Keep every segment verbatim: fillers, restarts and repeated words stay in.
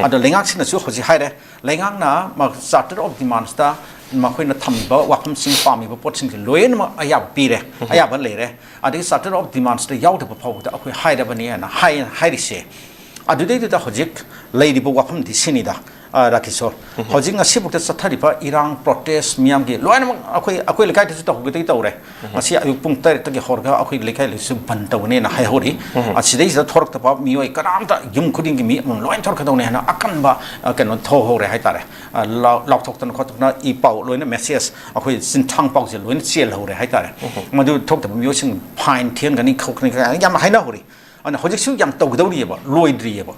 ꯑꯗꯣ ꯂꯩꯉꯥꯛꯁꯤꯅꯁꯨ ꯍꯧꯖꯤꯛ ꯍꯥꯏꯔꯦ, ꯂꯩꯉꯥꯛꯅ ꯃ-, Charter of Demands-ꯇ ꯃꯈꯣꯏꯅ ꯊꯝꯃꯤꯕ ꯋꯥꯐꯝꯁꯤꯡ, ꯄꯥꯝꯃꯤꯕ ꯄꯣꯠꯁꯤꯡꯁꯦ ꯂꯣꯏꯅꯃꯛ ꯑꯌꯥꯕ ꯄꯤꯔꯦ, ꯑꯌꯥꯕ ꯂꯩꯔꯦ꯫ ꯑꯗꯒꯤ Charter of Demands-ꯇ ꯌꯥꯎꯗꯕ ꯐꯥꯎꯕꯗ ꯑꯩꯈꯣꯏ ꯍꯥꯏꯔꯕꯅꯤ ꯍꯥꯏꯅ ꯍꯥꯏ-, ꯍꯥꯏꯔꯤꯁꯦ꯫ ꯑꯗꯨꯗꯩꯗꯨꯗ ꯍꯧꯖꯤꯛ ꯂꯩꯔꯤꯕ ꯋꯥꯐꯝꯗꯤ ꯁꯤꯅꯤꯗ, ꯑ, ꯔꯥꯀꯦꯁꯣꯔ꯫ ꯍꯧꯖꯤꯛ ꯉꯁꯤꯐꯥꯎꯗ ꯆꯠꯊꯔꯤꯕ ꯏꯔꯥꯡ, protest ꯃꯤꯌꯥꯝꯒꯤ ꯂꯣꯏꯅꯃꯛ ꯑꯩꯈꯣꯏ, ꯑꯩꯈꯣꯏ ꯂꯩꯀꯥꯏꯗꯁꯨ ꯇꯧꯍꯧꯒꯗꯒꯤ ꯇꯧꯔꯦ꯫ ꯉꯁꯤ ꯑꯌꯨꯛ ꯄꯨꯡ ꯇꯔꯦꯠꯇꯒꯤ ꯍꯧꯔꯒ ꯑꯩꯈꯣꯏ ꯂꯩꯀꯥꯏ ꯂꯩꯁꯨ ꯕꯟ ꯇꯧꯒꯅꯦꯅ ꯍꯥꯏꯍꯧꯔꯤ꯫ ꯑꯁꯤꯗꯩꯁꯤꯗ ꯊꯣꯔꯛꯇꯕ ꯃꯤꯑꯣꯏ ꯀꯅꯥꯝꯇ, ꯌꯨꯝ ꯈꯨꯗꯤꯡꯒꯤ ꯃꯤ ꯑꯃꯃꯝ ꯂꯣꯏ ꯊꯣꯔꯛꯀꯗꯧꯅꯦ ꯍꯥꯏꯅ ꯑꯀꯟꯕ, ꯑ, ꯀꯩꯅꯣ ꯊꯣꯛꯍꯧꯔꯦ ꯍꯥꯏꯇꯥꯔꯦ꯫ ꯑ, ꯂꯥꯎ-, ꯂꯥꯎꯊꯣꯛꯇꯅ ꯈꯣꯠꯇꯣꯛꯇꯅ ꯏ ꯄꯥꯎ ꯂꯣꯏꯅ, message, ꯑꯩꯈꯣꯏ ꯆꯤꯟꯊꯥꯡ ꯄꯥꯎꯁꯦ ꯂꯣꯏꯅ ꯆꯦꯜꯍꯧꯔꯦ ꯍꯥꯏꯇꯥꯔꯦ꯫ ꯃꯗꯨ ꯊꯣꯛꯇꯕ ꯃꯤꯑꯣꯏꯁꯤꯡ fine ꯊꯤꯍꯟꯒꯅꯤ, ꯈꯣꯠꯀꯅꯤ ꯀꯥꯏꯅ ꯌꯥꯝꯅ ꯍꯥꯏꯅꯍꯧꯔꯤ꯫ ꯑꯗꯨꯅ ꯍꯧꯖꯤꯛꯁꯨ ꯌꯥꯝ ꯇꯧꯒꯗꯧꯔꯤꯑꯕ, ꯂꯣꯏꯗ꯭ꯔꯤꯑꯕ꯫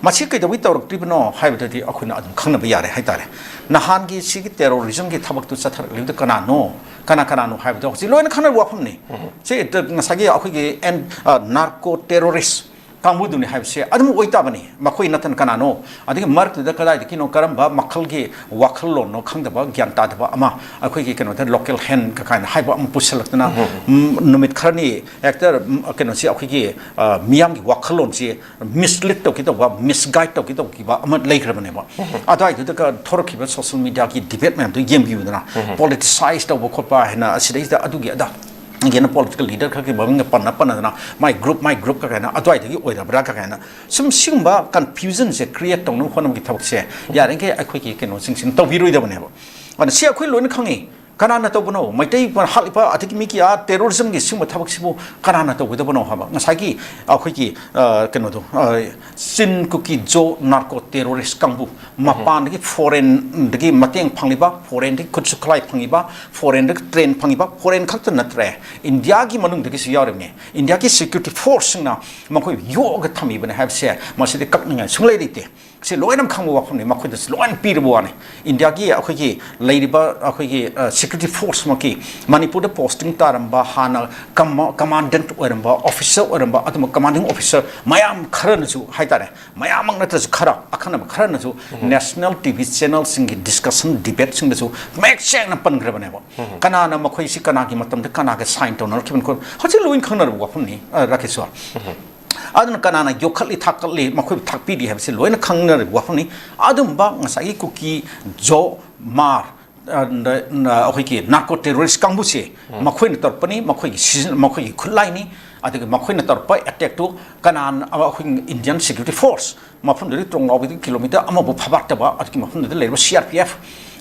ꯃꯁꯤ ꯀꯩꯗꯧꯕꯩ ꯇꯧꯔꯛꯇ꯭ꯔꯤꯕꯅꯣ ꯍꯥꯏꯕꯗꯗꯤ ꯑꯩꯈꯣꯏꯅ ꯑꯗꯨꯝ ꯈꯪꯅꯕ ꯌꯥꯔꯦ ꯍꯥꯏꯇꯥꯔꯦ꯫ ꯅꯍꯥꯟꯒꯤ ꯁꯤꯒꯤ terrorism-ꯒꯤ ꯊꯕꯛꯇꯨ ꯆꯠꯊꯔꯛꯂꯤꯕꯗꯨ ꯀꯅꯥꯅꯣ, ꯀꯅꯥ ꯀꯅꯥꯅꯣ ꯍꯥꯏꯕꯗꯣ ꯍꯧꯖꯤꯛ ꯂꯣꯏꯅ ꯈꯪꯅꯕ ꯋꯥꯐꯝꯅꯤ꯫ ꯁꯤ ꯉꯁꯥꯏꯒꯤ ꯑꯩꯈꯣꯏꯒꯤ ꯑꯦꯟ-, ꯑ, narco terrorist ꯀꯥꯡꯕꯨꯗꯨꯅꯤ ꯍꯥꯏꯕꯁꯦ ꯑꯗꯨꯝ ꯑꯣꯏ ꯇꯥꯕꯅꯤ꯫ ꯃꯈꯣꯏ ꯅꯠꯇꯅ ꯀꯅꯥꯅꯣ? ꯑꯗꯒꯤ ꯃꯔꯛꯇꯨꯗ ꯀꯗꯥꯏꯗꯒꯤꯅꯣ, ꯀꯔꯝꯕ ꯃꯈꯜꯒꯤ ꯋꯥꯈꯜꯂꯣꯟꯅꯣ ꯈꯪꯗꯕ, ꯒ꯭ꯌꯥꯟ ꯇꯥꯗꯕ ꯑꯃ ꯑꯩꯈꯣꯏꯒꯤ ꯀꯩꯅꯣꯗ local hand ꯀ ꯀꯥꯏꯅ ꯍꯥꯏꯕ ꯑꯃ ꯄꯨꯁꯜꯂꯛꯇꯅ, ꯎꯝ, ꯅꯨꯃꯤꯠ ꯈꯔꯅꯤ ꯍꯦꯛꯇ, ꯎꯝ, ꯀꯩꯅꯣꯁꯤ ꯑꯩꯈꯣꯏꯒꯤ, ꯑ, ꯃꯤꯌꯥꯝꯒꯤ ꯋꯥꯈꯜꯂꯣꯟꯁꯤ mislead ꯇꯧꯒꯦ ꯇꯧꯕ, misguide ꯇꯧꯒꯦ ꯇꯧꯈꯤꯕ ꯑꯃ ꯂꯩꯈ꯭ꯔꯕꯅꯦꯕ꯫ ꯑꯗꯨꯋꯥꯏꯗꯨꯗꯒ ꯊꯣꯔꯛꯈꯤꯕ social media-ꯒꯤ debate ꯃꯌꯥꯝꯗꯨ ꯌꯦꯡꯕꯤꯌꯨꯗꯅ, politicize ꯇꯧꯕ ꯈꯣꯠꯄ ꯍꯥꯏꯅ ꯑꯁꯤꯗꯩꯁꯤꯗ ꯑꯗꯨꯒꯤ ꯑꯗꯥ ꯒꯤꯅ political leader ꯈꯔꯒꯤ ꯃꯃꯤꯡꯒ ꯄꯟꯅ ꯄꯟꯅꯗꯅ, "My group, my group" ꯀ ꯀꯥꯏꯅ ꯑꯗꯨꯋꯥꯏꯗꯒꯤ ꯑꯣꯏꯔꯕ꯭ꯔꯥ ꯀ ꯀꯥꯏꯅ ꯁꯨꯝ ꯁꯤꯒꯨꯝꯕ confusion-ꯁꯦ create ꯇꯧꯅꯕ ꯍꯣꯠꯅꯕꯒꯤ ꯊꯕꯛꯁꯦ ꯌꯥꯔꯤꯈꯩ ꯑꯩꯈꯣꯏꯒꯤ ꯀꯩꯅꯣꯁꯤꯡꯁꯤꯅ ꯇꯧꯕꯤꯔꯣꯏꯗꯕꯅꯦꯕ꯫ ꯑꯗꯨꯅ ꯁꯤ ꯑꯩꯈꯣꯏ ꯂꯣꯏꯅ ꯈꯪꯉꯤ꯫ ꯀꯅꯥꯅ ꯇꯧꯕꯅꯣ? ꯃꯩꯇꯩ ꯍꯥꯠꯂꯤꯕ, ꯑꯗꯒꯤ ꯃꯤꯒꯤ ꯑꯥ terrorism-ꯒꯤ ꯁꯤꯒꯨꯝꯕ ꯊꯕꯛꯁꯤꯕꯨ ꯀꯅꯥꯅ ꯇꯧꯒꯗꯕꯅꯣ ꯍꯥꯏꯕ? ꯉꯁꯥꯏꯒꯤ ꯑꯩꯈꯣꯏꯒꯤ, ꯑ, ꯀꯩꯅꯣꯗꯣ, ꯑ, ꯆꯤꯟ ꯀꯨꯀꯤ ꯖꯣ narco terrorist ꯀꯥꯡꯕꯨ, ꯃꯄꯥꯟꯗꯒꯤ, foreign-ꯗꯒꯤ ꯃꯇꯦꯡ ꯐꯪꯂꯤꯕ, foreign-ꯗꯒꯤ ꯈꯨꯠꯁꯨ ꯈꯨꯠꯂꯥꯏ ꯐꯪꯉꯤꯕ, foreign-ꯗꯒꯤ train ꯐꯪꯉꯤꯕ, foreign ꯈꯛꯇ ꯅꯠꯇ꯭ꯔꯦ, ꯏꯟꯗꯤꯌꯥꯒꯤ ꯃꯅꯨꯡꯗꯒꯤꯁꯨ ꯌꯥꯎꯔꯤꯕꯅꯤ꯫ ꯏꯟꯗꯤꯌꯥꯒꯤ security force-ꯁꯤꯡꯅ ꯃꯈꯣꯏ ꯌꯣꯛꯑꯒ ꯊꯝꯃꯤꯕꯅꯤ ꯍꯥꯏꯕꯁꯦ ꯃꯁꯤꯗꯤ ꯀꯛꯅꯤꯡꯉꯥꯏ ꯁꯨꯡꯂꯩ ꯂꯩꯇꯦ꯫ ꯁꯤ ꯂꯣꯏꯅ ꯈꯪꯕ ꯋꯥꯐꯝꯅꯤ, ꯃꯈꯣꯏꯗꯁꯨ ꯂꯣꯏꯅ ꯄꯤꯔꯕ ꯋꯥꯅꯤ꯫ ꯏꯟꯗꯤꯌꯥꯒꯤ ꯑꯩꯈꯣꯏꯒꯤ ꯂꯩꯔꯤꯕ ꯑꯩꯈꯣꯏꯒꯤ, ꯑ, security force-ꯃꯛꯀꯤ ꯃꯅꯤꯄꯨꯔꯗ posting ꯇꯥꯔꯝꯕ, ꯍꯥꯟꯅ ꯀꯝꯃ-, commandant ꯑꯣꯏꯔꯝꯕ, officer ꯑꯣꯏꯔꯝꯕ, ꯑꯗꯨꯝꯕ commanding officer ꯃꯌꯥꯝ ꯈꯔꯅꯁꯨ ꯍꯥꯏꯇꯥꯔꯦ, ꯃꯌꯥꯝꯃꯛ ꯅꯠꯇ꯭ꯔꯁꯨ ꯈꯔ, ꯑꯈꯟꯅꯕ ꯈꯔꯅꯁꯨ national T V channel-ꯁꯤꯡꯒꯤ discussion, debate-ꯁꯤꯡꯗꯁꯨ ꯃꯌꯦꯛ ꯁꯦꯡꯅ ꯄꯟꯈ꯭ꯔꯕꯅꯦꯕ꯫ ꯀꯅꯥꯅ ꯃꯈꯣꯏꯁꯤ ꯀꯅꯥꯒꯤ ꯃꯇꯝꯗ ꯀꯅꯥꯒ sign ꯇꯧꯅꯔꯛꯈꯤꯕꯅꯣ ꯈꯣꯠ-, ꯍꯧꯖꯤꯛ ꯂꯣꯏꯅ ꯈꯪꯅꯔꯕ ꯋꯥꯐꯝꯅꯤ, ꯑ, ꯔꯥꯀꯦꯁꯣꯔ꯫ ꯑꯗꯨꯅ ꯀꯅꯥꯅ ꯌꯣꯛꯈꯠꯂꯤ, ꯊꯥꯛꯀꯠꯂꯤ, ꯃꯈꯣꯏꯕꯨ ꯊꯥꯛꯄꯤꯔꯤ ꯍꯥꯏꯕꯁꯤ ꯂꯣꯏꯅ ꯈꯪꯅꯔꯤꯕ ꯋꯥꯐꯝꯅꯤ꯫ ꯑꯗꯨꯝꯕ ꯉꯁꯥꯏꯒꯤ ꯀꯨꯀꯤ, ꯖꯣ, ꯃꯥꯔ, ꯑ, ꯅ-, ꯅ-, ꯑꯩꯈꯣꯏꯒꯤ ꯅꯥꯔꯀꯣ ꯇꯦꯔꯣꯔꯤꯁ ꯀꯥꯡꯕꯨꯁꯦ ꯎꯝ꯫ ꯃꯈꯣꯏꯅ ꯇꯧꯔꯛꯄꯅꯤ, ꯃꯈꯣꯏꯒꯤ ꯁꯤꯖꯤꯟ-, ꯃꯈꯣꯏꯒꯤ ꯈꯨꯠꯂꯥꯏꯅꯤ꯫ ꯑꯗꯨꯒ ꯃꯈꯣꯏꯅ ꯇꯧꯔꯛꯄ ꯑꯦꯇꯦꯛꯇꯨ ꯀꯅꯥꯅ, ꯑꯩꯈꯣꯏ ꯏꯟꯗꯤꯌꯥꯟ ꯁꯦꯀ꯭ꯌꯨꯔꯤꯇꯤ ꯐꯣꯔꯁ ꯃꯐꯝꯗꯨꯗꯒꯤ ꯇ꯭ꯔꯣꯡ ꯂꯥꯎꯕꯗꯒꯤ ꯀꯤꯂꯣꯃꯤꯇꯔ ꯑꯃꯕꯨ ꯐꯥꯕꯥꯛꯇꯕ ꯑꯗꯨꯒꯤ ꯃꯐꯝꯗꯨꯗ ꯂꯩꯔꯤꯕ ꯁꯤ ꯑꯥꯔ ꯄꯤ ꯑꯦꯐ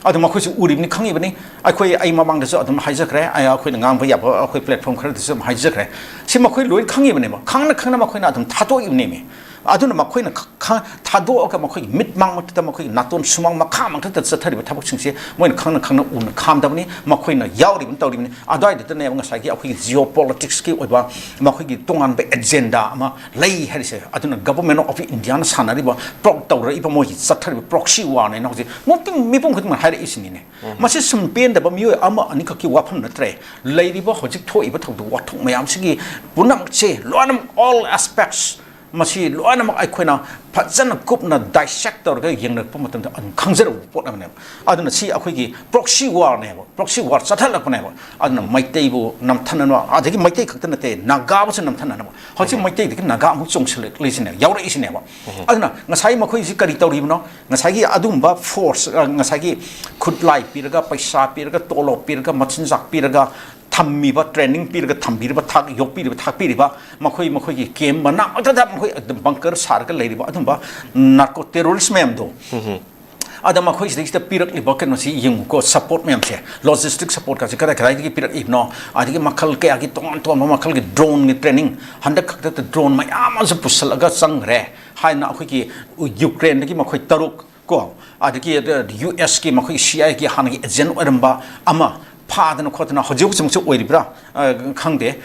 ꯑꯗꯨ ꯃꯈꯣꯏꯁꯨ ꯎꯔꯤꯕꯅꯤ, ꯈꯪꯉꯤꯕꯅꯤ꯫ ꯑꯩꯈꯣꯏ, ꯑꯩ ꯃꯃꯥꯡꯗꯁꯨ ꯑꯗꯨꯝ ꯍꯥꯏꯖꯈ꯭ꯔꯦ, ꯑꯩ, ꯑꯩꯈꯣꯏꯅ ꯉꯥꯡꯕ ꯌꯥꯕ ꯑꯩꯈꯣꯏ ꯄ꯭ꯂꯦꯠꯐꯣꯝ ꯈꯔꯗꯁꯨ ꯑꯗꯨꯝ ꯍꯥꯏꯖꯈ꯭ꯔꯦ꯫ ꯁꯤ ꯃꯈꯣꯏ ꯂꯣꯏ ꯈꯪꯉꯤꯕꯅꯦꯕ꯫ ꯈꯪꯅ ꯈꯪꯅ ꯃꯈꯣꯏꯅ ꯑꯗꯨꯝ ꯊꯥꯗꯣꯛꯏꯕꯅꯦꯃꯤ꯫ ꯑꯗꯨꯅ ꯃꯈꯣꯏꯅ ꯈ-, ꯈ-, ꯊꯥꯗꯣꯛꯑꯒ ꯃꯈꯣꯏꯒꯤ ꯃꯤꯠ ꯃꯥꯡꯃꯛꯇ, ꯃꯈꯣꯏꯒꯤ ꯅꯥꯇꯣꯟ ꯁꯨꯃꯥꯡ ꯃꯈꯥꯃꯛꯇꯗ ꯆꯠꯊꯔꯤꯕ ꯊꯕꯛꯁꯤꯡꯁꯦ ꯃꯣꯏꯅ ꯈꯪꯅ ꯈꯪꯅ ꯎꯅ ꯈꯥꯝꯗꯕꯅꯤ, ꯃꯈꯣꯏꯅ ꯌꯥꯎꯔꯤꯕꯅꯤ, ꯇꯧꯔꯤꯕꯅꯤ꯫ ꯑꯗꯨꯋꯥꯏꯗꯨꯗꯅꯦꯕ ꯉꯁꯥꯏꯒꯤ ꯑꯩꯈꯣꯏꯒꯤ ꯖꯤꯑꯣ ꯄꯣꯂꯤꯇꯤꯛꯁꯀꯤ ꯑꯣꯏꯕ ꯃꯈꯣꯏꯒꯤ ꯇꯣꯉꯥꯟꯕ ꯑꯦꯖꯦꯟꯗꯥ ꯑꯃ ꯂꯩ ꯍꯥꯏꯔꯤꯁꯦ꯫ ꯑꯗꯨꯅ Government of Indiaꯅ ꯁꯥꯟꯅꯔꯤꯕ, ꯄ꯭ꯔꯣ-, ꯇꯧꯔꯛꯏꯕ ꯃꯣꯏꯒꯤ ꯆꯠꯊꯔꯤꯕ ꯄ꯭ꯔꯣꯛꯁꯤ ꯋꯥꯔꯅꯦꯅ ꯍꯧꯖꯤꯛ ꯃꯤꯄꯨꯝ, ꯃꯤꯄꯨꯝ ꯈꯨꯗꯤꯡꯃꯛ ꯍꯥꯏꯔꯛꯏꯁꯤꯅꯤꯅꯦ꯫ ꯎꯝ꯫ ꯃꯁꯤ ꯁꯨꯝ ꯄꯦꯟꯗꯕ ꯃꯤꯑꯣꯏ ꯑꯃ ꯑꯅꯤꯈꯛꯀꯤ ꯋꯥꯐꯝ ꯅꯠꯇ꯭ꯔꯦ꯫ ꯂꯩꯔꯤꯕ ꯍꯧꯖꯤꯛ ꯊꯣꯛꯏꯕ ꯊꯧꯗꯣꯛ ꯋꯥꯊꯣꯛ ꯃꯌꯥꯝꯁꯤꯒꯤ ꯄꯨꯝꯅꯃꯛꯁꯦ ꯂꯣꯏꯅꯃꯛ, all aspects, ꯃꯁꯤ ꯂꯣꯏꯅꯃꯛ ꯑꯩꯈꯣꯏꯅ ꯐꯖꯅ ꯀꯨꯞꯅ dissect ꯇꯧꯔꯒ ꯌꯦꯡꯂꯛꯄ ꯃꯇꯝꯗ ꯑꯗꯨꯝ ꯈꯪꯖꯔꯕ ꯄꯣꯠ ꯑꯃꯅꯦꯕ꯫ ꯑꯗꯨꯅ ꯁꯤ ꯑꯩꯈꯣꯏꯒꯤ ꯄ꯭ꯔꯣꯛꯁꯤ ꯋꯥꯔꯅꯦꯕ, ꯄ꯭ꯔꯣꯛꯁꯤ ꯋꯥꯔ ꯆꯠꯊꯠꯂꯛꯄꯅꯦꯕ꯫ ꯑꯗꯨꯅ ꯃꯩꯇꯩꯕꯨ ꯅꯝꯊꯅꯅꯕ, ꯑꯗꯒꯤ ꯃꯩꯇꯩ ꯈꯛꯇ ꯅꯠꯇꯦ, ꯅꯥꯒꯥꯕꯨꯁꯨ ꯅꯝꯊꯅꯅꯕ꯫ ꯍꯧꯖꯤꯛ ꯎꯝ꯫ ꯃꯩꯇꯩꯗꯒꯤ ꯅꯥꯒꯥ ꯑꯃꯨꯛ ꯆꯣꯡꯁꯤꯜꯂꯛꯂꯤꯁꯤꯅꯦ, ꯌꯥꯎꯔꯛꯏꯁꯤꯅꯦꯕ꯫ ꯎꯝ꯫ ꯑꯗꯨꯅ ꯉꯁꯥꯏ ꯃꯈꯣꯏꯁꯤ ꯀꯔꯤ ꯇꯧꯔꯤꯕꯅꯣ? ꯉꯁꯥꯏꯒꯤ ꯑꯗꯨꯒꯨꯝꯕ ꯐꯣꯔꯁ, ꯑ, ꯉꯁꯥꯏꯒꯤ ꯈꯨꯠꯂꯥꯏ ꯄꯤꯔꯒ, ꯄꯩꯁꯥ ꯄꯤꯔꯒ, ꯇꯣꯂꯣꯞ ꯄꯤꯔꯒ, ꯃꯆꯤꯟꯖꯥꯛ ꯄꯤꯔꯒ ꯊꯝꯃꯤꯕ, ꯇ꯭ꯔꯦꯅꯤꯡ ꯄꯤꯔꯒ ꯊꯝꯕꯤꯔꯤꯕ, ꯊꯥꯛ-, ꯌꯣꯛꯄꯤꯔꯤꯕ, ꯊꯥꯛꯄꯤꯔꯤꯕ, ꯃꯈꯣꯏ ꯃꯈꯣꯏꯒꯤ ꯀꯦꯝ ꯃꯅꯥꯛ ꯃꯛꯇꯗ ꯃꯈꯣꯏ ꯑꯗꯨꯝ ꯕꯪꯀꯔ ꯁꯥꯔꯒ ꯂꯩꯔꯤꯕ ꯑꯗꯨꯝꯕ ꯅꯥꯔꯀꯣ ꯇꯦꯔꯣꯔꯤꯁ ꯃꯌꯥꯝꯗꯣ, ꯎꯝ꯫ ꯑꯗ ꯃꯈꯣꯏꯁꯤꯗꯩꯁꯤꯗ ꯄꯤꯔꯛꯂꯤꯕ ꯀꯩꯅꯣꯁꯤ ꯌꯦꯡꯉꯨꯀꯣ, ꯁꯄꯣꯔꯠ ꯃꯌꯥꯝꯁꯦ, ꯂꯣꯖꯤꯁꯇꯤꯛ ꯁꯄꯣꯔꯠꯀꯁꯦ ꯀꯗꯥꯏ ꯀꯗꯥꯏꯗꯒꯤ ꯄꯤꯔꯛꯂꯤꯕꯅꯣ, ꯑꯗꯒꯤ ꯃꯈꯜ ꯀꯌꯥꯒꯤ ꯇꯣꯉꯥꯟ ꯇꯣꯉꯥꯟꯕ ꯃꯈꯜꯒꯤ ꯗ꯭ꯔꯣꯟꯒꯤ ꯇ꯭ꯔꯦꯅꯤꯡ, ꯍꯟꯗꯛ ꯈꯛꯇꯗ ꯗ꯭ꯔꯣꯟ ꯃꯌꯥꯝ ꯑꯃꯁꯨ ꯄꯨꯁꯜꯂꯒ ꯆꯪꯈ꯭ꯔꯦ ꯍꯥꯏꯅ ꯑꯩꯈꯣꯏꯒꯤ ꯌꯨꯀ꯭ꯔꯦꯟꯗꯒꯤ ꯃꯈꯣꯏ ꯇꯔꯨꯛ ꯀꯣ, ꯑꯗꯒꯤ ꯌꯨ ꯑꯦꯁꯀꯤ ꯃꯈꯣꯏꯒꯤ ꯁꯤ ꯑꯥꯏ ꯑꯦꯒꯤ ꯍꯥꯟꯅꯒꯤ ꯑꯦꯖꯦꯟ ꯑꯣꯏꯔꯝꯕ ꯑꯃ ꯐꯥꯗꯅ ꯈꯣꯠꯇꯅ ꯍꯧꯖꯤꯛ ꯍꯧꯖꯤꯛꯃꯛꯁꯨ ꯑꯣꯏꯔꯤꯕ꯭ꯔꯥ, ꯑ, ꯈꯪꯗꯦ꯫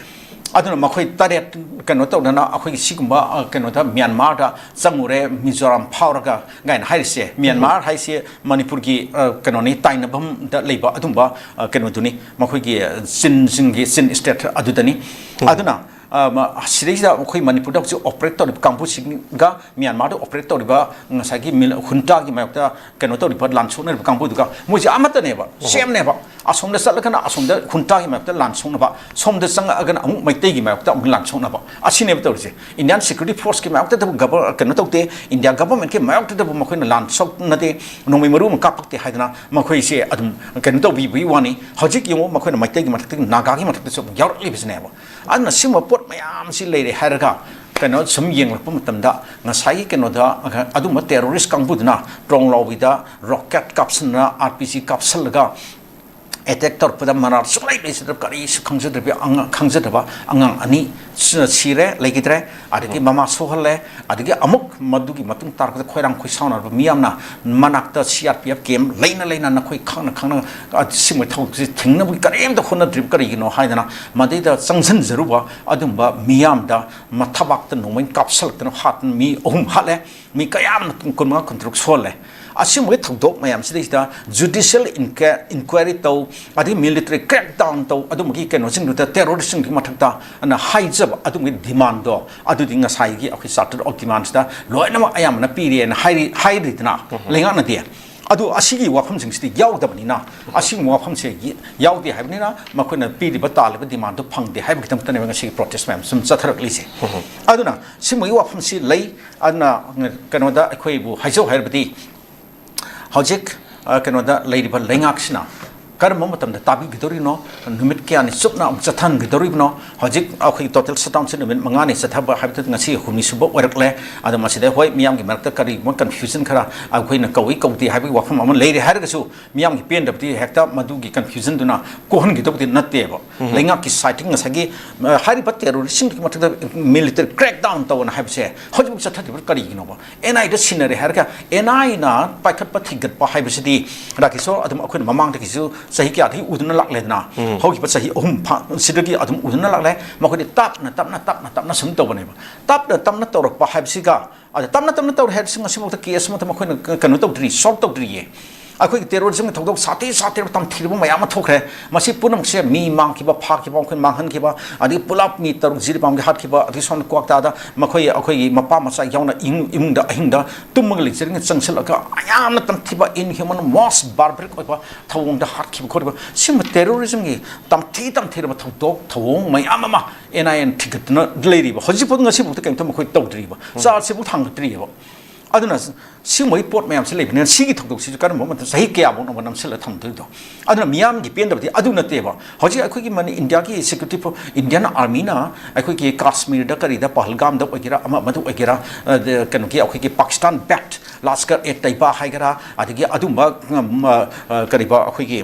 ꯑꯗꯨꯅ ꯃꯈꯣꯏ ꯇꯔꯦꯠ ꯀꯩꯅꯣ ꯇꯧꯗꯅ ꯑꯩꯈꯣꯏꯒꯤ ꯁꯤꯒꯨꯝꯕ, ꯑ, ꯀꯩꯅꯣꯗ ꯃ꯭ꯌꯥꯟꯃꯥꯔꯗ ꯆꯪꯉꯨꯔꯦ, ꯃꯤꯖꯣꯔꯥꯝ ꯐꯥꯎꯔꯒ ꯀꯥꯏꯅ ꯍꯥꯏꯔꯤꯁꯦ꯫ ꯃ꯭ꯌꯥꯟꯃꯥꯔ ꯍꯥꯏꯁꯦ ꯃꯅꯤꯄꯨꯔꯒꯤ, ꯑ, ꯀꯩꯅꯣꯅꯤ, ꯇꯥꯏꯅꯐꯝꯗ ꯂꯩꯕ ꯑꯗꯨꯝꯕ, ꯑ, ꯀꯩꯅꯣꯗꯨꯅꯤ, ꯃꯈꯣꯏꯒꯤ ꯆꯤꯟꯁꯤꯡꯒꯤ, ꯆꯤꯟ ꯁ꯭ꯇꯦꯠ ꯑꯗꯨꯗꯅꯤ꯫ ꯎꯝ꯫ ꯑꯗꯨꯅ ꯑ, ꯃ-, ꯁꯤꯗꯩꯁꯤꯗ ꯑꯩꯈꯣꯏ ꯃꯅꯤꯄꯨꯔꯗ ꯍꯧꯖꯤꯛ operate ꯇꯧꯔꯤꯕ ꯀꯥꯡꯕꯨꯁꯤꯒ ꯃ꯭ꯌꯥꯟꯃꯥꯔꯗ operate ꯇꯧꯔꯤꯕ ꯉꯁꯥꯏꯒꯤ ꯃꯤꯜ-, ꯍꯨꯟꯇꯥꯒꯤ ꯃꯥꯌꯣꯛꯇ ꯀꯩꯅꯣ ꯇꯧꯔꯤꯕ, ꯂꯥꯟ ꯁꯣꯛꯅꯔꯤꯕ ꯀꯥꯡꯕꯨꯗꯨꯒ ꯃꯣꯏꯁꯦ ꯑꯃꯠꯇꯅꯦꯕ, ꯁꯦꯝꯅꯦꯕ꯫ ꯑꯁꯣꯝꯗ ꯆꯠꯂꯒꯅ ꯑꯁꯣꯝꯗ ꯍꯨꯟꯇꯥꯒꯤ ꯃꯥꯌꯣꯛꯇ ꯂꯥꯟ ꯁꯣꯛꯅꯕ, ꯁꯣꯝꯗ ꯆꯪꯉꯛꯑꯒꯅ ꯑꯃꯨꯛ ꯃꯩꯇꯩꯒꯤ ꯃꯥꯌꯣꯛꯇ ꯑꯃꯨꯛ ꯂꯥꯟ ꯁꯣꯛꯅꯕ, ꯑꯁꯤꯅꯦꯕ ꯇꯧꯔꯤꯁꯦ꯫ Indian security forceꯀꯤ ꯃꯥꯌꯣꯛꯇꯗꯕꯨ ꯒꯕ-, ꯀꯩꯅꯣ ꯇꯧꯗꯦ, India governmentꯀꯤ ꯃꯥꯌꯣꯛꯇꯗꯕꯨ ꯃꯈꯣꯏꯅ ꯂꯥꯟ ꯁꯣꯛꯅꯗꯦ, ꯅꯣꯡꯃꯩ ꯃꯔꯨ ꯑꯃ ꯀꯥꯞꯄꯛꯇꯦ ꯍꯥꯏꯗꯅ ꯃꯈꯣꯏꯁꯦ ꯑꯗꯨꯝ ꯀꯩꯅꯣ ꯇꯧꯕꯤꯕꯒꯤ ꯋꯥꯅꯤ꯫ ꯍꯧꯖꯤꯛ ꯌꯦꯡꯉꯨ, ꯃꯈꯣꯏꯅ ꯃꯩꯇꯩꯒꯤ ꯃꯊꯛꯇꯒꯤ ꯅꯥꯒꯥꯒꯤ ꯃꯊꯛꯇꯁꯨ ꯑꯃꯨꯛ ꯌꯥꯎꯔꯛꯂꯤꯕꯁꯤꯅꯦꯕ꯫ ꯑꯗꯨꯅ ꯁꯤꯒꯨꯝꯕ ꯄꯣꯠ ꯃꯌꯥꯝꯁꯤ ꯂꯩꯔꯦ ꯍꯥꯏꯔꯒ ꯀꯩꯅꯣ ꯁꯨꯝ ꯌꯦꯡꯂꯛꯄ ꯃꯇꯝꯗ ꯉꯁꯥꯏꯒꯤ ꯀꯩꯅꯣꯗ ꯑꯗꯨꯝꯕ terrorist ꯀꯥꯡꯕꯨꯗꯨꯅ ꯗ꯭ꯔꯣꯡ ꯂꯥꯎꯕꯤꯗ rocket ꯀꯥꯞꯁꯟꯗꯅ, RPG ꯀꯥꯞꯁꯜꯂꯒ attack ꯇꯧꯔꯛꯄꯗ ꯃꯔꯥꯜ ꯁꯨꯡꯂꯩ ꯂꯩꯖꯗꯕ, ꯀꯔꯤꯁꯨ ꯈꯪꯖꯗ꯭ꯔꯕ ꯑꯉꯥꯡ, ꯈꯪꯖꯗꯕ ꯑꯉꯥꯡ ꯑꯅꯤ ꯁꯤ-, ꯁꯤꯔꯦ, ꯂꯩꯈꯤꯗ꯭ꯔꯦ, ꯑꯗꯒꯤ ꯃꯃꯥ ꯁꯣꯛꯍꯜꯂꯦ, ꯑꯗꯒꯤ ꯑꯃꯨꯛ ꯃꯗꯨꯒꯤ ꯃꯇꯨꯡ ꯇꯥꯔꯛꯄꯗ ꯈꯣꯏꯔꯥꯡ ꯈꯣꯏꯁꯥꯎꯅꯔꯕ ꯃꯤꯌꯥꯝꯅ ꯃꯅꯥꯛꯇ CRPF camp ꯂꯩꯅ ꯂꯩꯅ ꯅꯈꯣꯏ ꯈꯪꯅ ꯈꯪꯅ, ꯑ, ꯁꯤꯒꯨꯝꯕ ꯊꯕꯛꯁꯤ ꯊꯤꯡꯅꯕꯒꯤ ꯀꯔꯤꯝꯇ ꯍꯣꯠꯅꯗ꯭ꯔꯤꯕ ꯀꯔꯤꯒꯤꯅꯣ ꯍꯥꯏꯗꯅ ꯃꯗꯩꯗ ꯆꯪꯁꯤꯟꯖꯔꯨꯕ ꯑꯗꯨꯝꯕ ꯃꯤꯌꯥꯝꯗ ꯃꯊꯕꯥꯛꯇ ꯅꯣꯡꯃꯩꯅ ꯀꯥꯞꯁꯜꯂꯛꯇꯅ ꯍꯥꯠꯇꯅ ꯃꯤ ꯑꯍꯨꯝ ꯍꯥꯠꯂꯦ, ꯃꯤ ꯀꯌꯥ ꯑꯃꯅ ꯀꯨꯟꯃꯉꯥ ꯀꯨꯟꯇꯔꯨꯛ ꯁꯣꯜꯂꯦ꯫ ꯑꯁꯤꯒꯨꯝꯕꯒꯤ ꯊꯧꯗꯣꯛ ꯃꯌꯥꯝꯁꯤꯗꯩꯁꯤꯗ judicial inque-, inquiry ꯇꯧ, ꯑꯗꯒꯤ military crackdown ꯇꯧ, ꯑꯗꯨꯝꯕꯒꯤ ꯀꯩꯅꯣꯁꯤꯡꯗꯨꯗ terroristꯁꯤꯡꯗꯨꯒꯤ ꯃꯊꯛꯇ ꯑꯅ ꯍꯥꯏꯖꯕ ꯑꯗꯨꯝꯕꯒꯤ demandꯗꯣ ꯑꯗꯨꯗꯤ ꯉꯁꯥꯏꯒꯤ ꯑꯩꯈꯣꯏ Charter of Demandsꯇ ꯂꯣꯏꯅꯃꯛ ꯑꯌꯥꯝꯕꯅ ꯄꯤꯔꯦꯅ ꯍꯥꯏꯔꯤ, ꯍꯥꯏꯔꯤꯗꯅ ꯂꯩꯉꯥꯛꯅꯗꯤ꯫ ꯑꯗꯨ ꯑꯁꯤꯒꯤ ꯋꯥꯐꯝꯁꯤꯡꯁꯤꯗꯤ ꯌꯥꯎꯗꯕꯅꯤꯅ, ꯑꯁꯤꯒꯨꯝꯕ ꯋꯥꯐꯝꯁꯦ ꯌ-, ꯌꯥꯎꯗꯦ ꯍꯥꯏꯕꯅꯤꯅ ꯃꯈꯣꯏꯅ ꯄꯤꯔꯤꯕ ꯇꯥꯜꯂꯤꯕ demandꯗꯨ ꯐꯪꯗꯦ ꯍꯥꯏꯕꯒꯤꯗꯃꯛꯇꯅꯦꯕ ꯉꯁꯤꯒꯤ protest ꯃꯌꯥꯝ ꯁꯨꯝ ꯆꯠꯊꯔꯛꯂꯤꯁꯦ꯫ ꯑꯗꯨꯅ ꯁꯤꯒꯨꯝꯕꯒꯤ ꯋꯥꯐꯝꯁꯤ ꯂꯩ꯫ ꯑꯗꯨꯅ ꯀꯩꯅꯣꯗ ꯑꯩꯈꯣꯏꯕꯨ ꯍꯥꯏꯖꯧ ꯍꯥꯏꯔꯕꯗꯤ ꯍꯧꯖꯤꯛ, ꯑ, ꯀꯩꯅꯣꯗ ꯂꯩꯔꯤꯕ ꯂꯩꯉꯥꯛꯁꯤꯅ ꯀꯔꯝꯕ ꯃꯇꯝꯗ ꯇꯥꯕꯤꯒꯗꯧꯔꯤꯅꯣ? ꯅꯨꯃꯤꯠ ꯀꯌꯥꯅꯤ ꯆꯨꯞꯅ ꯑꯃꯨꯛ ꯆꯠꯊꯍꯟꯒꯗꯧꯔꯤꯕꯅꯣ? ꯍꯧꯖꯤꯛ ꯑꯩꯈꯣꯏꯒꯤ total shutdownꯁꯦ ꯅꯨꯃꯤꯠ ꯃꯉꯥꯅꯤ ꯆꯠꯊꯕ ꯍꯥꯏꯕꯗꯨ ꯉꯁꯤ ꯍꯨꯝꯅꯤ ꯁꯨꯕ ꯑꯣꯏꯔꯛꯂꯦ꯫ ꯑꯗꯣ ꯃꯁꯤꯗ ꯍꯣꯏ ꯃꯤꯌꯥꯝꯒꯤ ꯃꯔꯛꯇ ꯀꯔꯤꯒꯨꯝꯕ confusion ꯈꯔ ꯑꯩꯈꯣꯏꯅ ꯀꯧꯏ ꯀꯧꯗꯦ ꯍꯥꯏꯕꯒꯤ ꯋꯥꯐꯝ ꯑꯃ ꯂꯩꯔꯦ ꯍꯥꯏꯔꯒꯁꯨ ꯃꯤꯌꯥꯝꯒꯤ ꯄꯦꯟꯗꯕꯗꯤ ꯍꯦꯛꯇ ꯃꯗꯨꯒꯤ confusionꯗꯨꯅ ꯀꯣꯛꯍꯟꯒꯗꯧꯕꯗꯤ ꯅꯠꯇꯦꯕ꯫ ꯂꯩꯉꯥꯛꯀꯤ sideꯇꯒꯤ ꯉꯁꯥꯏꯒꯤ, ꯑ, ꯍꯥꯏꯔꯤꯕ terroristꯁꯤꯡꯗꯨꯒꯤ ꯃꯊꯛꯇ military crackdown ꯇꯧꯑꯅ ꯍꯥꯏꯕꯁꯦ ꯍꯧꯖꯤꯛꯐꯥꯎ ꯆꯠꯊꯗ꯭ꯔꯤꯕ ꯀꯔꯤꯒꯤꯅꯣꯕ? NIAꯗ ꯁꯤꯟꯅꯔꯦ ꯍꯥꯏꯔꯒ NIAꯅ ꯄꯥꯏꯈꯠꯄ ꯊꯤꯒꯠꯄ ꯍꯥꯏꯕꯁꯤꯗꯤ ꯔꯥꯀꯦꯁꯣꯔ ꯑꯗꯨꯝ ꯑꯩꯈꯣꯏꯅ ꯃꯃꯥꯡꯗꯒꯤꯁꯨ ꯆꯍꯤ ꯀꯌꯥꯗꯒꯤ ꯎꯗꯨꯅ ꯂꯥꯛꯂꯦꯗꯅ, ꯍꯧꯈꯤꯕ ꯆꯍꯤ ꯑꯍꯨꯝ ꯐꯥ-, ꯁꯤꯗꯒꯤ ꯑꯗꯨꯝ ꯎꯗꯨꯅ ꯂꯥꯛꯂꯦ꯫ ꯃꯈꯣꯏꯗꯤ ꯇꯞꯅ, ꯇꯞꯅ, ꯇꯞꯅ, ꯇꯞꯅ ꯁꯨꯝ ꯇꯧꯕꯅꯦꯕ꯫ ꯇꯞꯅ, ꯇꯞꯅ ꯇꯧꯔꯛꯄ ꯍꯥꯏꯕꯁꯤꯒ, ꯑꯗ ꯇꯞꯅ, ꯇꯞꯅ ꯇꯧꯔꯦ ꯍꯥꯏꯕꯁꯤ ꯉꯁꯤꯐꯥꯎꯗ case ꯑꯃꯠꯇ ꯃꯈꯣꯏꯅ ꯀ-, ꯀꯩꯅꯣ ꯇꯧꯗ꯭ꯔꯤ, solve ꯇꯧꯗ꯭ꯔꯤꯌꯦ꯫ ꯑꯩꯈꯣꯏꯒꯤ ꯇꯦꯔꯣꯔꯤꯖꯝꯒꯤ ꯊꯧꯗꯣꯛ ꯁꯥꯊꯤ ꯁꯥꯊꯤꯔꯕ ꯇꯝꯊꯤꯔꯕ ꯃꯌꯥꯝ ꯑꯃ ꯊꯣꯛꯈ꯭ꯔꯦ꯫ ꯃꯁꯤ ꯄꯨꯝꯅꯃꯛꯁꯦ ꯃꯤ ꯃꯥꯡꯈꯤꯕ, ꯐꯥꯈꯤꯕ, ꯑꯩꯈꯣꯏ ꯃꯥꯡꯍꯟꯈꯤꯕ, ꯑꯗꯒꯤ ꯄꯨꯂꯞ ꯃꯤ ꯇꯔꯨꯛ ꯖꯤꯔꯤꯕꯥꯝꯒꯤ ꯍꯥꯠꯈꯤꯕ, ꯑꯗꯒꯤ ꯁꯣꯝꯗ ꯀ꯭ꯋꯥꯛꯇꯥꯗ ꯃꯈꯣꯏ ꯑꯩꯈꯣꯏꯒꯤ ꯃꯄꯥ ꯃꯆꯥ ꯌꯥꯎꯅ ꯏꯃꯨꯡ- ꯏꯃꯨꯡꯗ ꯑꯍꯤꯡꯗ ꯇꯨꯝꯃꯒ ꯂꯩꯖꯔꯤꯉꯩ ꯆꯪꯁꯤꯜꯂꯒ ꯌꯥꯝꯅ ꯇꯝꯊꯤꯕ, inhuman, most barbaric ꯑꯣꯏꯕ ꯊꯧꯑꯣꯡꯗ ꯍꯥꯠꯈꯤꯕ ꯈꯣꯠꯈꯤꯕ, ꯁꯤꯒꯨꯝꯕ ꯇꯦꯔꯣꯔꯤꯖꯝꯒꯤ ꯇꯝꯊꯤ ꯇꯝꯊꯤꯔꯕ ꯊꯧꯗꯣꯛ ꯊꯧꯑꯣꯡ ꯃꯌꯥꯝ ꯑꯃ ꯑꯦꯟ ꯑꯥꯏ ꯑꯦꯅ ꯊꯤꯒꯠꯇꯅ ꯂꯩꯔꯤꯕ꯫ ꯍꯧꯖꯤꯛꯐꯥꯎ, ꯉꯁꯤꯐꯥꯎꯗ ꯀꯔꯤꯝꯇ ꯃꯈꯣꯏ ꯇꯧꯗ꯭ꯔꯤꯕ, ꯆꯥꯔꯖꯁꯤꯐꯥꯎ ꯊꯥꯡꯒꯠꯇ꯭ꯔꯤꯑꯕ꯫ ꯑꯗꯨꯅ ꯁꯤꯒꯨꯝꯕꯒꯤ ꯄꯣꯠ ꯃꯌꯥꯝꯁꯤ ꯂꯩꯕꯅꯤꯅ ꯁꯤꯒꯤ ꯊꯧꯗꯣꯛꯁꯤꯁꯨ ꯀꯔꯝꯕ ꯃꯇꯝꯗ, ꯆꯍꯤ ꯀꯌꯥꯐꯧꯅꯣꯕ ꯅꯝꯁꯤꯜꯂꯒ ꯊꯝꯗꯣꯏꯗꯣ? ꯑꯗꯨꯅ ꯃꯤꯌꯥꯝꯒꯤ ꯄꯦꯟꯗꯕꯗꯤ ꯑꯗꯨ ꯅꯠꯇꯦꯕ꯫ ꯍꯧꯖꯤꯛ ꯑꯩꯈꯣꯏꯒꯤ ꯃꯅꯤ-, ꯏꯟꯗꯤꯌꯥꯒꯤ security for-, ꯏꯟꯗꯤꯌꯟ ꯑꯥꯔꯃꯤꯅ ꯑꯩꯈꯣꯏꯒꯤ ꯀꯥꯁꯃꯤꯔꯗ ꯀꯔꯤꯗ, ꯄꯍꯜꯒꯥꯝꯗ ꯑꯣꯏꯒꯦꯔꯥ, ꯑꯃ ꯑꯃꯗ ꯑꯣꯏꯒꯦꯔꯥ, ꯑꯗ ꯀꯩꯅꯣꯒꯤ ꯑꯩꯈꯣꯏꯒꯤ ꯄꯥꯀꯤꯁꯇꯥꯟ backed ꯂꯥꯁꯀꯔ ꯑꯦ ꯇꯩꯕꯥ ꯍꯥꯏꯒꯦꯔꯥ, ꯑꯗꯒꯤ ꯑꯗꯨꯝꯕ, ꯎꯝ, ꯑ, ꯑ, ꯀꯔꯤꯕ ꯑꯩꯈꯣꯏꯒꯤ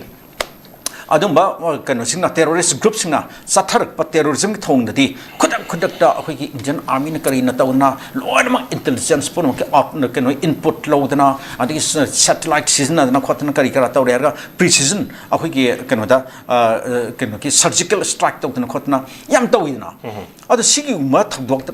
ꯑꯗꯨꯝꯕ, ꯑ, ꯀꯩꯅꯣꯁꯤꯡꯅ, terrorist groupꯁꯤꯡꯅ ꯆꯠꯊꯔꯛꯄ terrorismꯒꯤ ꯊꯧꯑꯣꯡꯗꯗꯤ ꯈꯨꯗꯛ ꯈꯨꯗꯛꯇ ꯑꯩꯈꯣꯏꯒꯤ ꯏꯟꯗꯤꯌꯟ ꯑꯥꯔꯃꯤꯅ ꯀꯔꯤꯅ ꯇꯧꯗꯅ ꯂꯣꯏꯅꯃꯛ intelligence ꯄꯨꯝꯅꯃꯛꯀꯤ out-, ꯀꯩꯅꯣ, input ꯂꯧꯗꯅ, ꯑꯗꯒꯤ ꯁ-, satellite ꯁꯤꯖꯤꯟꯅꯗꯅ ꯈꯣꯠꯇꯅ ꯀꯔꯤ ꯀꯔꯥ ꯇꯧꯔꯦ ꯍꯥꯏꯔꯒ precision ꯑꯩꯈꯣꯏꯒꯤ ꯀꯩꯅꯣꯗ, ꯑ, ꯑ, ꯀꯩꯅꯣꯒꯤ surgical strike ꯇꯧꯗꯅ ꯈꯣꯠꯇꯅ ꯌꯥꯝ ꯇꯧꯋꯤꯗꯅ꯫ ꯑꯗꯣ ꯁꯤꯒꯨꯝꯕ ꯊꯧꯗꯣꯛꯇ